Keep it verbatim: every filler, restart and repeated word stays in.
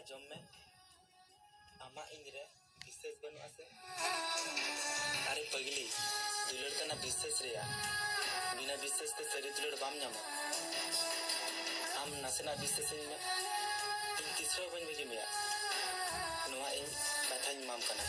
ᱡᱚᱢ ᱢᱮ, ᱟᱢᱟᱜ ᱤᱧ ᱨᱮ ᱵᱤᱥᱥᱟᱹᱥ ᱵᱟᱹᱱᱩᱜᱼᱟ ᱥᱮ? ᱟᱨᱮ ᱯᱟᱜᱽᱞᱤ, ᱫᱩᱞᱟᱹᱲ ᱠᱟᱱᱟ ᱵᱤᱥᱥᱟᱹᱥ ᱨᱮᱭᱟᱜ᱾ ᱵᱤᱱᱟ ᱵᱤᱥᱥᱟᱹᱥ ᱛᱮ ᱥᱟᱹᱨᱤ ᱫᱩᱞᱟᱹᱲ ᱵᱟᱢ ᱧᱟᱢᱟ᱾ ᱟᱢ ᱱᱟᱥᱮᱱᱟᱜ ᱵᱤᱥᱥᱟᱹᱥ ᱟᱹᱧ ᱢᱮ, ᱤᱧ ᱛᱤᱥ ᱨᱮᱦᱚᱸ ᱵᱟᱹᱧ ᱵᱟᱹᱜᱤ ᱢᱮᱭᱟ᱾ ᱱᱚᱣᱟ ᱤᱧ ᱠᱟᱛᱷᱟᱧ ᱮᱢᱟᱢ ᱠᱟᱱᱟ᱾